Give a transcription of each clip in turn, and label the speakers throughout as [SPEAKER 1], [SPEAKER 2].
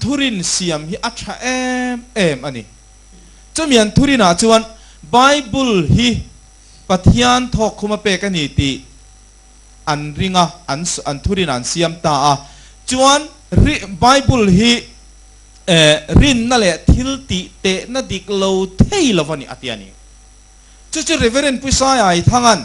[SPEAKER 1] thurin siam hi a tha em em a ni. Chumi an thurinah chuan Bible hi Pathian thawkkhum a pek a ni tih an ring a, an an thurin an siam ta a. Chuan ri Bible hi rinna leh thil tih tehna dik lo thei lo a ni a ti a ni. Chu chu Reverend Pu Saiai Thanga'n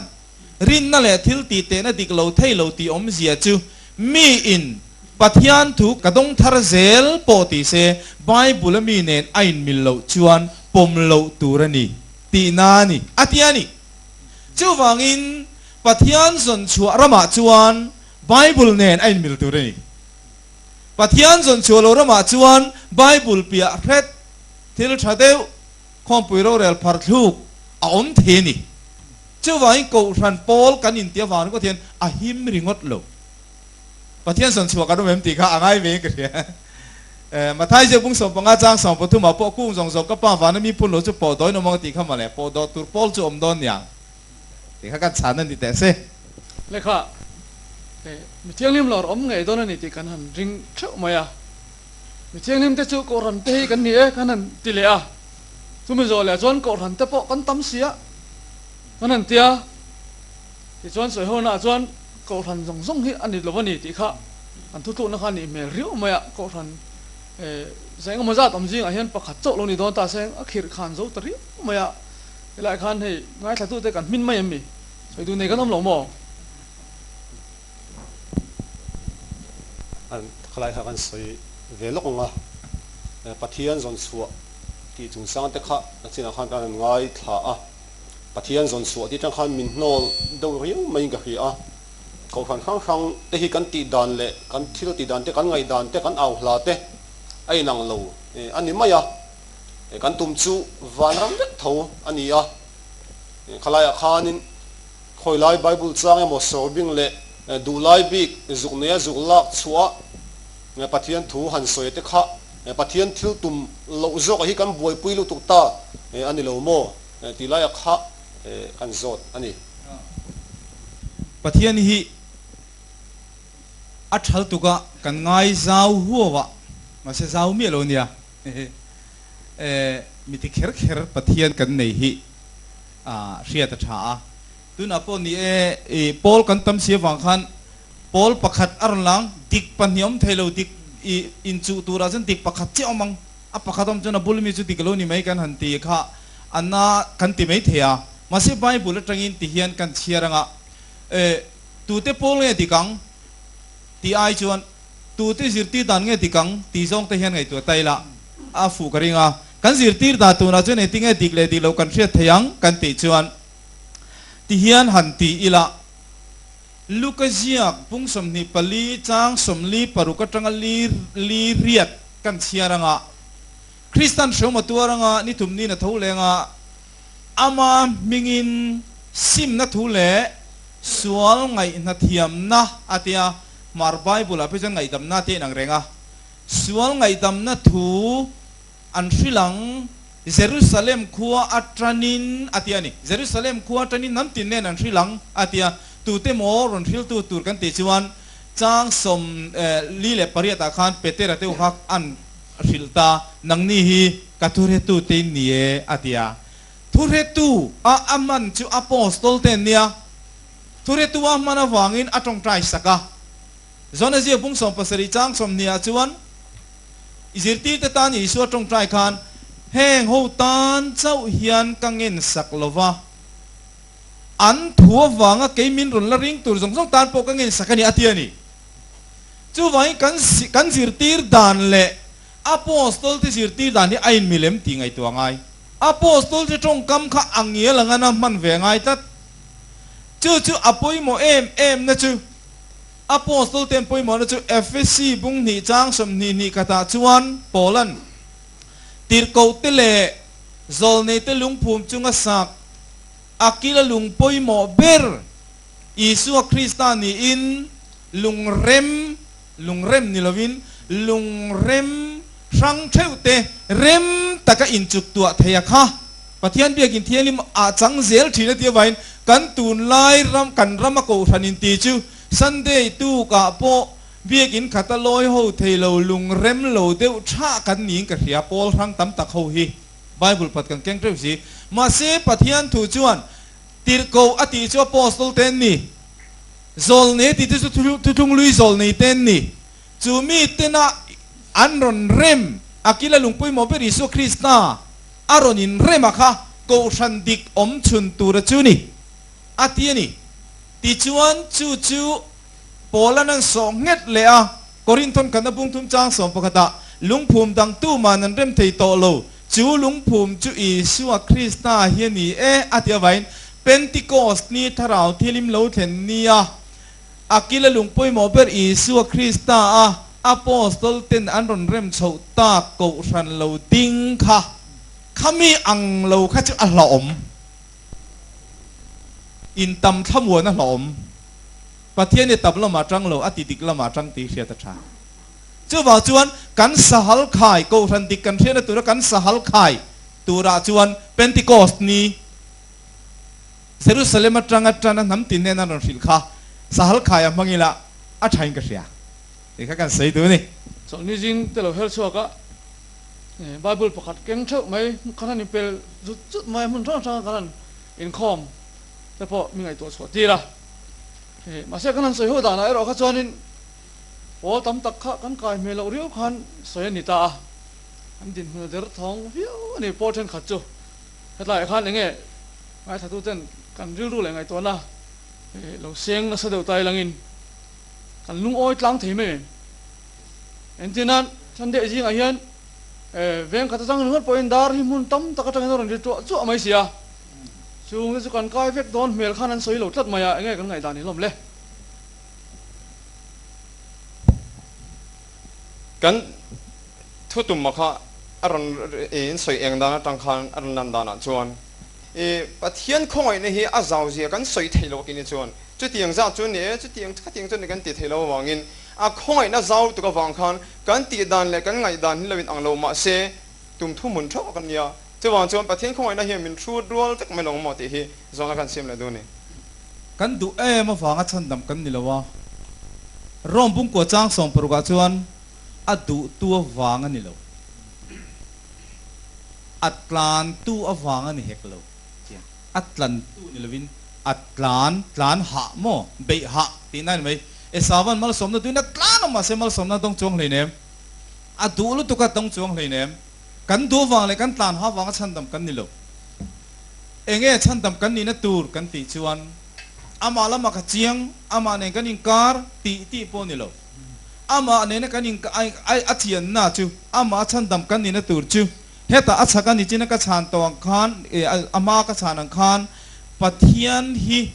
[SPEAKER 1] rinna leh thil tih tehna dik lo thei lo tih awmzia chu miin Pathian thu ka dawng thar zel pawh ti se Bible a mi nen a inmil loh chuan pawm loh tur a ni tihna a ni a ti a ni. Chuvangin Pathian zawn chhuah ramah chuan Bible nen a inmil tur a ni. Pathian zawn chhuah lo ramah chuan Bible piah hret thil tha deuh Khawmpui rorel phar thluk a awm thei a ni. Chuvangin Kohhran pawl kan inti avang ringawt hian a him ringawt lo. Pathian sawn chhuah kan awm em tih kha a ngai ve in ka hria. Mathai ziak bung 15 chang 13 ah pawh kung zawng zawng ka pa vana mi phun lo chu pawh dawi nawm ang a tih kha mawle, pawh dawh tur pawl chu awm dawn niang tih kha kan chhan a ni teh se.
[SPEAKER 2] Lehkha, Mi thianghlim lawr awm ngei dawn a ni tih kan han ring theuh mai a. Mi thianghlim te chu Kohhran te hi kan ni e kan han ti leh a, chumi zawh leh chuan Kohhran te pawh kan tam si a kan han ti a, tichuan sawihonaah chuan Kohhran zawng zawng hi a ni lo a ni tih kha an thutlukna kha a nih hmel riau mai a, Kohhran zah engemaw zat awm zingah hian pakhat chauh lo ni dawn ta se a khirh khan zo ta riau mai a, helaiah khan hei ngaithlatute kan hmin mai em mi? Sawi duh nei kan awm lo maw?
[SPEAKER 3] An khalai kha kan sawi ve lawk ang a, Pathian zawn chhuah tih chungchang te kha a chinah khan kan han ngaithla a, Pathian zawn chhuah tih atang khan min hnawl deuh riau maiin ka hria a, Kohhran hrang hrang te hi kan tih dan leh kan thil tih dan te, kan ngaih dan te, kan au hla te a inang lo a ni mai a, kan tum chu vanram vek tho a ni a, khalaiah khanin Khawi lai Bible chang emaw sawrbing leh duh lai bik zuk neia zuk lak chhuah Pathian thu han sawi te kha Pathian thil tum loh zawk hi kan buaipui lutuk ta a ni lo maw tih laia kha kan zawt a ni.
[SPEAKER 1] Pathian hi a thal tuk a, kan ngai zau huau a, mahse zau miah lo nia. Mi ti kher kher Pathian kan nei hi hriat a tha a. Tunah pawh ni e, i pawl kan tam si avang khan pawl pakhat a rawn lang, dik pahnih awm thei lo, dik i inchuh turah chuan dik pakhat chiah awm ang, a pakhat awm chuan a bul mi chu dik lo ni mai kan han ti kha a na kan ti mai thei a. Mahse Bible atangin ti hian kan chhiar anga, e tute pawl nge dik ang tih ai chuan tute zirtir dan nge dik ang tih zawng te hian ngaihtuah ta ila a fuh ka ring a. Kan zirtir dah tunah chuan engtin nge dik leh dik lo kan hriat thei ang kan tih chuan tihian han ti ila, Luka ziak pung 24 chang 46 atanga li li riat kan chhiar anga, Kristan hreawm a tuar anga ni thum nin a tho leng a, ama hmingin simna thu leh sual ngaihna thiamna a tia, Hmar Bible ah phei chuan ngaihdamna te inang reng a, Sual ngaihdamna thu an hrilh ang, Jerusalem khua atanin a ti a ni. Jerusalem khua atanin hnam tin nen an hrilh ang a ti a. Tute maw rawn hriltu tur kan tih chuan chang 48 ah khan Petera te kha an hrilh ta, Nangni hi ka thuhretu te in ni e a ti a. Thuhretu a a hman chu Apostol te an nia. Thuhretu a hman avangin a tawngtai sak a. Zona ziak bung 70 chang 20 ah chuan i zirtirte tan Isua tawngtai khan, Heng ho tan chauh hian ka ngen sak lo va, an thu avanga kei min rawn la ring tur zawng zawng tan pawh ka ngen sak a ni, a ti a ni. Chuvangin kan kan zirtir dan leh Apostol te zirtir dan hi a inmilem tih ngaihtuah a ngai. Apostol te tawngkam kha a ngial ang a hman ve a ngai tlat. Chu chu a pawimawh em em na chu. Apostol ten pawimawhna chu Efesi bung hnih chang 22 khatah chuan Paula'n tirhkohte leh zawlneite lungphum chunga sak a kila lung pawimawh ber Isua Krista niin lungrem, lungrem ni lovin lungrem hrang theuhte rem taka inchuktuah thei a kha Pathian biakin thianghlim ah chang zel thin a tih avangin kan tunlai ram kan rama kohhran inti chu Sunday tuk ah pawh Biakin khata lawi ho thei lo lung rem lo deuh tha kan niin ka hria pawl hrang tam tak ho hi Bible pat kan keng teuh si. Mahse Pathian thu chuan tirhkoh a tih chu Apostle te an ni, zawlnei tih te chu thuthlung lui zawlnei te an ni. Chu mi tena an rawn rem a kila lung pawimawh ber Isua Krista a rawn inrem a kha kohhran dik awm chhun tura chu ni a ti a ni. Tichuan chu chu Paula'n an sawh nghet leh a, Korinthon khatna bung thum chang 11ah, Lungphum dang tuman an rem thei tawh lo, chu lungphum chu Isua Krista hi a ni e, a ti avain Pentecost ni thlarau thilim lo thlen nia a kila lung pawimawh ber Isua Krista a Apostol ten an rawn rem chhoh tak kohhran lo ding kha, khami ang lo kha chu a hlauhawm. In tam thlamuan a hlauhawm. Pathian i tam lamah tang lo, a ti dik lamah tang tih hriat a tha. Chuvang chuan kan sahal khai, kohhran dik kan hriatna tura kan sahal khai turah chuan Pentecost ni Jerusalem atanga tana hnam tin nen an rawn hrilh kha sahal khai a hmang ila a thain ka hria tih kha kan sawi duh a ni.
[SPEAKER 2] Chawlhni zing te lo her chhuak a, Bible pakhat keng theuh mai khan han inpel zut zut mai a, hmun hrang hranga kan han inkhawm te pawh mi ngaihtuah chhuah tir a. Mahse kan han sawi ho danah erawh kha chuanin pawl tam tak kha kan kai hmel loh riau khan sawi a ni ta a, an dinhmun a der thawng viau a ni pawl thenkhat chu. Hetlaiah khan enge ngaithla ten kan rilru leh ngaihtuahna lo seng nasa deuh ta ilangin kan lungawi tlang thei mai em? Engtinan Sunday zingah hian veng khat atang ringawt pawhin dar hi hmun tam tak atangin a rawn ri tuah chuah mai si a. Chung te chu kan kai vek dawn hmel khan an sawi lo tlat mai a, enge kan ngaihdan hi hlawm le?
[SPEAKER 4] Kan thu tum kha a rawn in sawi eng dan atang khan a rawn lan danah chuan i Pathian khawngaihna hi a zau zia kan sawi thei lo akin hi chuan chutiang zat chu ni e, chutiang khatiang chu ni kan ti thei lo avangin a khawngaihna zau lutuk avang khan kan tih dan leh kan ngaihdan hi lo in ang lo mahse tum thu hmun theuh kan nia. Chuvang chuan Pathian khawngaihna hian min hrut rual vek mai lo maw tih hi zawhna kan siam leh duh a ni.
[SPEAKER 1] Kan duh em avanga chhandam kan ni lo a, Rome bungkua chang 16 ah chuan a duhtu avang a ni lo, a tlantu avang a ni hek lo, a tlantu ni lovin a tlan, tlan hah maw, beih hah tihna a ni mai. Esavan malsawmna duhin a tlan a, mahse malsawmna a dawng chuang hleinem, a duh lutuk a dawng chuang hleinem. Kan duh vang leh kan tlan ha vanga chhandam kan ni lo. Enge chhandam kan nihna tur kan tih chuan amah lamah ka chiang, amah nen kan inkar tih tih pawh ni lo. Amah nena kan in a chianna chu amah chhandam kan nihna tur chu hetah a chhak a ni chin a ka chhan tawh ang khan a hma ka chhan ang khan Pathian hi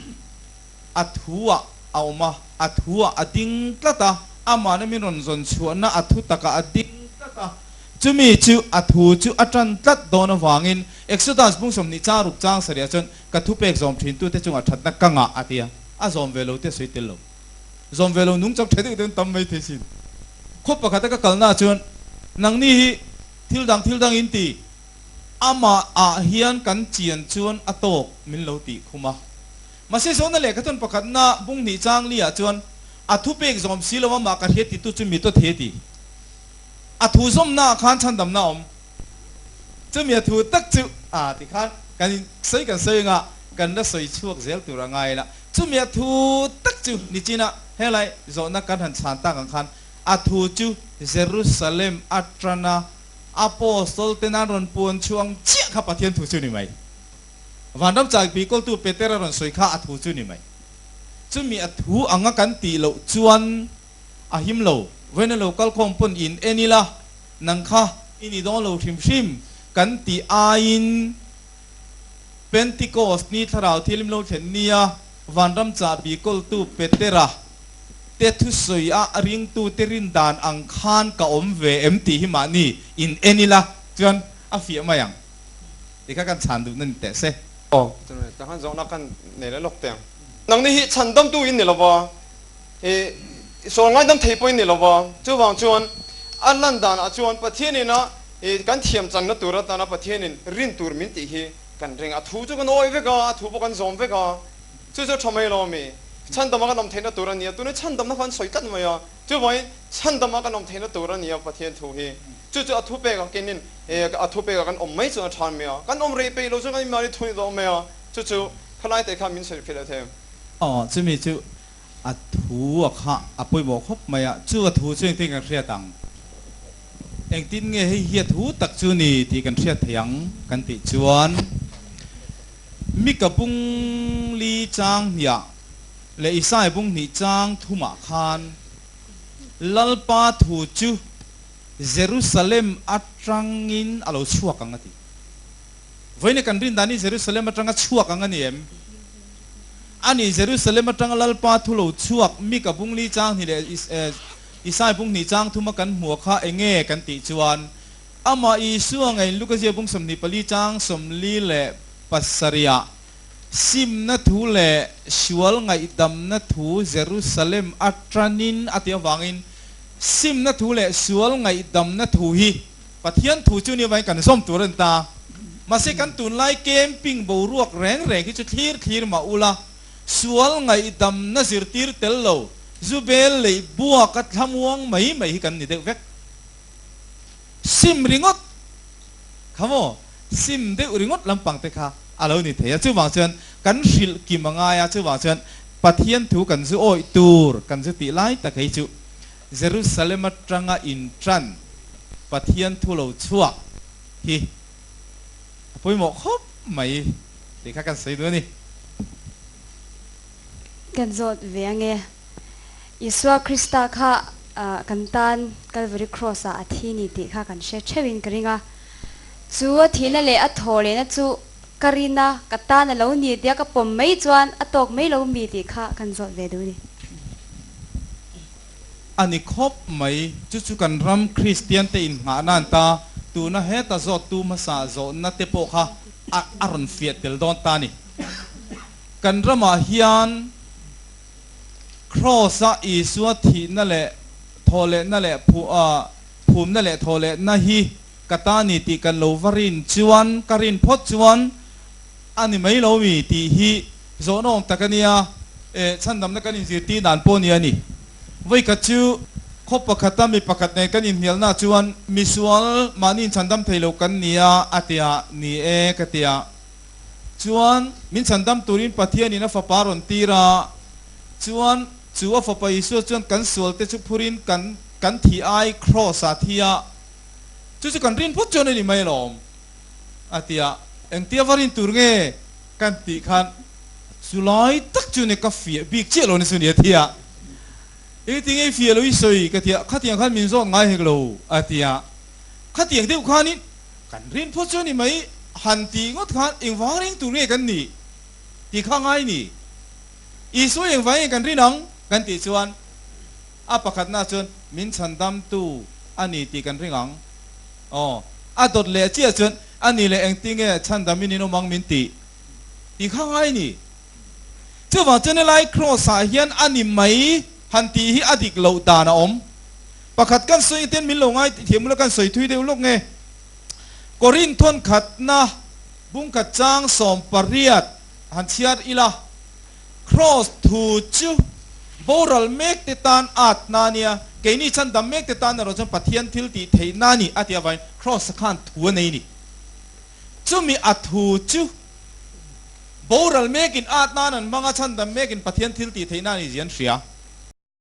[SPEAKER 1] a thu ah a awm a, a thu ah a ding tlat a, amah na min rawn zawn chhuahna a thu takah a ding tlat a. Chumi chu a thu chu a tan tlat dawn avangin Exodus bung 26 chang sarih ah chuan ka thu pek zawm thin tute chungah thatna ka ngah a ti a, a zawm ve lo te sawi tel lo. Zawm ve lo nung chak tha deuh deuhin tam mai thei sin. Khaw pakhat a ka kalna ah chuan nangni hi thil dang thil dang in ti, amah ah hian kan chian chuan a tawk min lo tih khum a. Mahse zawhna lehkha chuan pakhatna bung hnih chang li ah chuan a thu pek zawm si lo amah ka hriat titu chu mi to the ti. A thu zawmna ah khan chhandamna a awm. Chumi a thu tak chu a ti khan kan in sawi kan sawi anga kan la sawi chhuak zel tur a ngai la. Chumi a thu tak chu nichina helai zawhna kan han chhan tak ang khan a thu chu Jerusalem atana Apostol te nan rawn puan chhuang chiah kha Pathian thu chu ni mai. Vanram chakbi kawltu Petera rawn sawi kha a thu chu ni mai. Chumi a thu anga kan tih loh chuan a him lo. Vawiin a lo kal khawm pawn in en ila, nang kha i ni dawn lo hrim hrim kan tih aiin Pentecost ni thlarau thilim lo thlen nia vanram chahbi kawltu Petera te thusawi a ringtu te rin dan ang khan ka awm ve em tih hi mahni in en ila chuan a fiah mai ang tih kha kan chhan duhna ni teh se.
[SPEAKER 4] Aw, ta khan zawhna khan nei leh lawk teh ang. Nangni hi chhandamtu in ni lova. I sawl ngaidam thei pawhin ni lova, chuvang chuan a lan danah chuan Pathianin a i kan thiam channa tur atana Pathianin rin tur min tih hi kan ring. A thu chu kan awi vek a, a thu pawh kan zawm vek a, chu chu tha mai lo ami? Chhandama kan awm theihna tur a ni a, tuna chhandamna kha an sawi tlat mai a. Chuvangin chhandama kan awm theihna tur a ni a Pathian thu hi. Chu chu a thupek a kenin a thupek a kan awm mai chuan a than mai a, kan awm rei peih lo chuan kan inmahni thu ni tawh mai a, chu chu khalai te kha min sawi feh leh thei.
[SPEAKER 1] Aw, chumi chu a thu a kha a pawimawh khawp mai a, chu a thu chu engtin kan hriat ang? Engtin nge hei hi a thu tak chu ni tih kan hriat thei ang kan tih chuan Mika bung li chang hniah leh Isai bung hnih chang thumah khan Lalpa thu chu Jerusalem atangin a lo chhuak ang a ti. Vawiin kan rin dan hi Jerusalem atanga chhuak ang a ni em? A ni, Jerusalem atanga Lalpa thu lo chhuak Mika bung li chang hnih leh Isai bung hnih chang thuma kan hmuh kha enge kan tih chuan amah Isua ngeiin Lukazia bung 24 chang 47 simna thu leh sual ngaihdamna thu Jerusalem atanin a tih avangin simna thu leh sual ngaihdamna thu hi Pathian thu chu ni avangin kan zawm tur a ni ta. Mahse kan tunlai camping boruak reng reng hi chu thlir thlir mah ula, sual ngaihdamna zirtir tel lo, zu bel leh buaka thlamuang mai mai hi kan ni deuh vek. Sim ringawt kha maw? Sim deuh ringawt lampang te kha a lo ni thei a. Chuvang chuan kan hrilh kim a ngai a, chuvang chuan Pathian thu kan zu awih tur kan zu tih lai tak hei chu Jerusalem atanga inṭan Pathian thu lo chhuak hi a pawimawh khawp mai tih kha kan sawi duh a ni.
[SPEAKER 5] Kan zawt ve ange. Isua Krista kha kan tan Calvary Cross ah a thi ni tih kha kan hre theuhin ka ring a. Chu a thihna leh a thaw lehna chu ka rin a, ka tan a lo ni tia ka pawm mai chuan a tawk mai lo mi tih kha kan zawt ve duh a ni.
[SPEAKER 1] A ni khawp mai, chu chu kan ram Kristian te inngah nan ta, tuna heta zawttu hmasa zawhna te pawh kha a a rawn fiah tel dawn ta a ni. Kan ramah hian Kraws-a Isua thihna leh thawhlehna leh phumna leh thawhlehna hi ka ta ni tih kan lo va rin chuan, ka rin phawt chuan a ni mai lo mi tih hi zawhna awm tak a nia, eh chhandamna kan inzirtir dan pawh nia ni. Vawikhat chu khaw pakhata mi pakhat nen kan inhnialna chuan misual mahni inchhandam thei lo kan nia a tia, ni e ka tia. Chuan min chhandam turin Pathianin a fapa rawn tir a, chuan chu a fapa Isua chuan kan sualte chu phurin kan kan thih ai kraws ah thi a, chu chu kan rin phawt chuan a ni mai alawm a ti a, engtia va rin tur nge kan tih khan chu lai tak chu ni ka fiah bik chiah lo ni chu ni a ti a, engtin nge i fiah lo i sawi ka ti a, khatiang khan min zawt ngai hek lo a ti a, khatiang deuh khanin Kan rin phawt chu a ni mai, han tih ngawt khan engvang ring tur nge kan nih tih kha ngai ni. Isua engvang nge kan rin ang kan tih chuan a pakhatna chuan min chhandamtu a ni tih kan ring ang. Aw, a dawt leh chiah chuan a ni leh engtin nge chhandamin in awm ang min tih tih kha ngai ni. Chuvang chuan helai Kraws-ah hian a ni mai han tih hi a dik loh dan a awm. Pakhat kan sawi ten min lo ngai thiam ula kan sawi thui deuh lawk nge. Korinth thawnkhatna bungkhat chang 18 han chhiar ila, Kraws thu chu boral mek te tan at na nia, keini chan dam mek te tan erawh chuan Pathian thil tih theih na ni a tih avangin Kraws khan thu a nei ni. Chumi a thu chu boral mekin at nan an hmang a, chhan dam mekin Pathian thil tih theih na ni zia an hria.